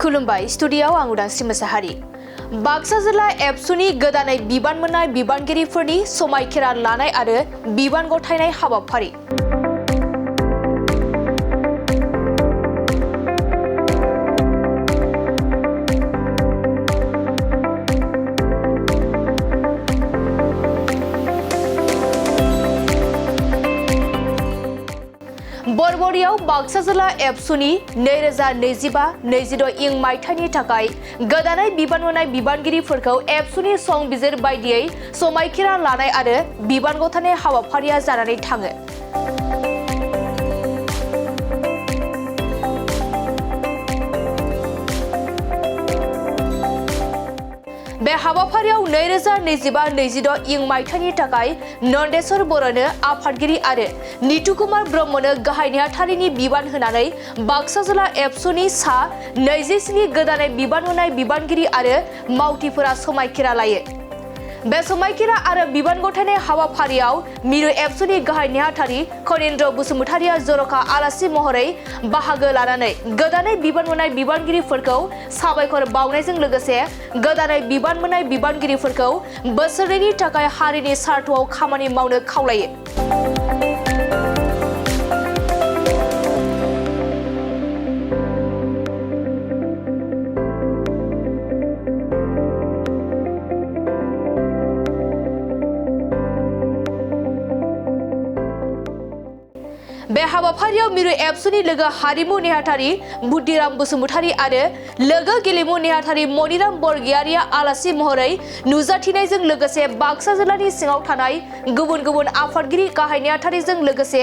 खुलुमबाय स्टुडियाव आं उदांस्रि मोसाहारि। बाक्सा जिल्ला एबसुनि गोदानै बिबान मोननाय बिबानगिरिफोरनि समायखिरा लानाय आरो बिबान गथायनाय हाबाफारि। बरबरियाव बाक्सा जिल्ला एबसुनि 2025-26 इं मायथाइनि थाखाय गोदानै बिबान मोननाय बिबानगिरिफोरखौ एबसुनि संबिजिर बायदियै समायखिरा लानाय आरो बिबान गथायनाय हाबाफारिया जानानै थाङो। बे हाबाफारियाव 2025-26 इं मायथाइनि थाखाय नन्देस्वर बर'नो आफादगिरि आरो नितु कुमार ब्रह्मनो गाहाय नेहाथारिनि बिबान होनानै बाक्सा जिल्ला एबसुनि सा 27 गोदानै बिबान मोननाय बिबानगिरि आरो मावथिफोरा समायखिरा लायो। बे समायखिरा आरो बिबान गथायनाय हाबाफारियाव मिरु एबसुनि गाहाय नेहाथारि खनिन्द्र बसुमतारिया जर'खा आलासि महरै बाहागो लानानै गोदानै बिबान मोननाय बिबानगिरिफोरखौ साबायखर बावनायजों लोगोसे गोदानै बिबान मोननाय बिबानगिरिफोरखौ बोसोरनैनि थाखाय हारिनि सार्थआव खामानि मावनो खावलायो। बे हाबाफारियाव मिरु एबसुनि लोगो हारिमु नेहाथारि बुद्धिराम बसुमतारि आरो लोगो गेलेमु नेहाथारि मनिराम बरगयारिया आलासि महरै नुजाथिनायजों लोगोसे बाक्सा जिल्लानि सिङाव थानाय गुबुन गुबुन आफादगिरि गाहाय नेहाथारिजों लोगोसे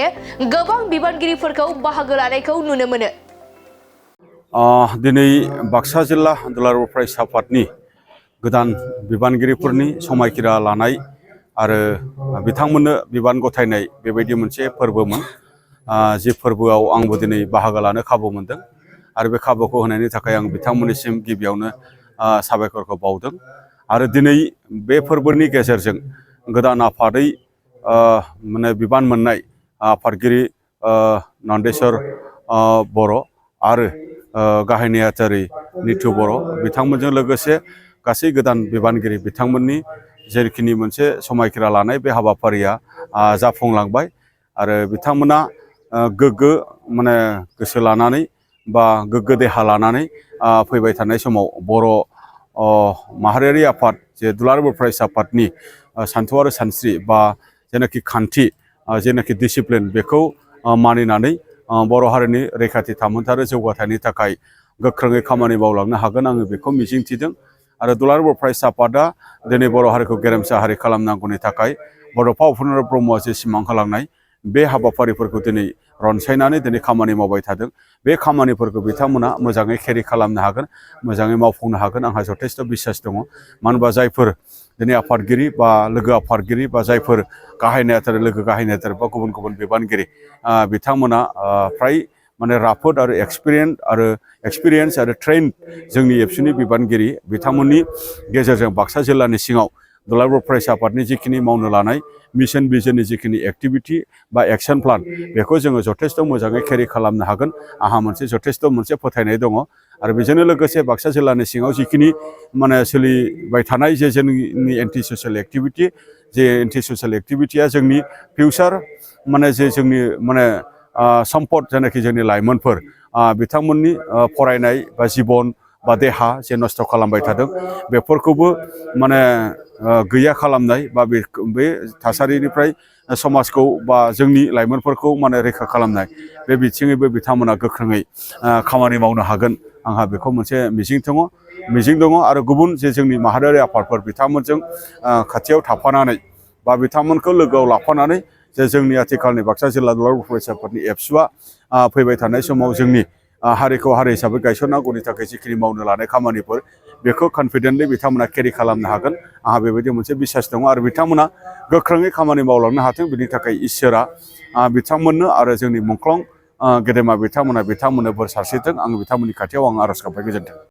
गोबां बिबानगिरिफोरखौ बाहागो लानायखौ नुनो मोनो। दिनै बाक्सा जिल्ला दुलाराय फरायसा आफादनि गोदान बिबानगिरिफोरनि समायखिरा लानाय आरो बिथांमोननो बिबान गथायनाय बेबायदि मोनसे फोरबोमोन। जि फोरबोआव आंबो दिनै बाहागो लानो खाबु मोनदों आरो बे खाबुखौ होनायनि थाखाय आं बिथांमोननिसिम गिबियावनो साबायखरखौ बावदों। आरो दिनै बे फोरबोनि गेजेरजों गोदान आफादै माने बिबान मोननाय आफादगिरि नन्देस्वर बर' आरो गाहाय नेहाथारि नितु बर' बिथांमोनजों लोगोसे गासै गोदान बिबानगिरि बिथांमोननि जेखिनि मोनसे समायखिरा लानाय बे हाबाफारिया जाफुंलांबाय आरो बिथांमोना गोग्गो माने गोसो लानानै बा गोग्गो देहा लानानै फैबाय थानाय समाव बर' माहारियारि आफाद जे दुलाराय फरायसा आफादनि सानथौ आरो सानस्रि बा जेनाखि खान्थि जेनाखि डिसिप्लिन बेखौ मानिनानै बर' हारिनि रैखाथि थामोन्थाय आरो जौगाथायनि थाखाय गोख्रोङै खामानि मावलांनो हागोन आङो बेखौ मिजिंथिदों। आरो दुलाराय फरायसा आफादा दिनै बर' हारिखौ गेरेमसा हारि खालामनांगौनि थाखाय बड'फा उपेन्द्र ब्रह्मआ जे सिमां होलांनाय बे हाबाफारिफोरखौ दिनै रनसायनानै दिनै खामानि मावबाय थादों। बे खामानिफोरखौ बिथांमोना मोजाङै केरि खालामनो हागोन, मोजाङै मावफुंनो हागोन आंहा जथेस्थ' बिसास दङ। मानो होनबा जायफोर दिनै आफादगिरि बा लोगो आफादगिरि बा जायफोर गाहाय नेहाथारि लोगो गाहाय नेहाथारि बा गुबुन गुबुन बिबानगिरि बिथांमोना फ्राय माने राफोद आरो एक्सपिरियेन्स आरो ट्रेन जोंनि एबसुनि बिबानगिरि बिथांमोननि गेजेरजों बाक्सा जिल्लानि सिङाव दुलाराय फरायसा आफादनि जिखिनि मावनो लानाय मिशन भिजननि जिखिनि एक्टिभिटि बा एक्सन प्लान बेखौ जोङो जथेस्थ' मोजाङै केरि खालामनो हागोन आंहा जथेस्थ' मोनसे फोथायनाय दङ। आरो बेजोंनो लोगोसे बाक्सा जिल्लानि सिङाव जिखिनि माने सोलिबाय थानाय जे जोंनि एन्टि ससियेल एक्टिभिटिया जोंनि फिउचार माने जे जोंनि माने सम्पद जेनाखि जोंनि लाइमोनफोर बिथांमोननि फरायनाय बा जिबन बा देहा जे नस्थ' खालामबाय थादों बेफोरखौबो माने गैया खालामनाय बा बे थासारिनिफ्राय समाजखौ बा जोंनि लाइमोनफोरखौ माने रैखा खालामनाय बे बिथिङैबो बिथांमोना गोख्रोङै खामानि मावनो हागोन आंहा बेखौ मोनसे मिजिं दङ। आरो गुबुन जे जोंनि माहारियारि आफादफोर बिथांमोनजों खाथियाव थाफानानै बा बिथांमोनखौ लोगोआव लाफानानै जे जोंनि आथिखालनि बाक्सा जिल्ला दुलाराय फरायसा आफादनि एबसुआ फैबाय थानाय समाव जोंनि हारिखौ हारि हिसाबै गायसननांगौनि थाखाय जिखिनि मावनो लानाय खामानिफोर बेखौ कनफिडेन्टलि बिथांमोना केरि खालामनो हागोन आंहा बेबायदि मोनसे बिसास दङ। आरो बिथांमोना गोख्रोङै खामानि मावलांनो हाथों बिनि थाखाय इसोरा बिथांमोननो आरो जोंनि मुंख्लं गेदेमा बिथांमोननो बोर सारस्रिथों आं बिथांमोननि खाथियाव आं आर'ज गाबबाय। गोजोन्थों।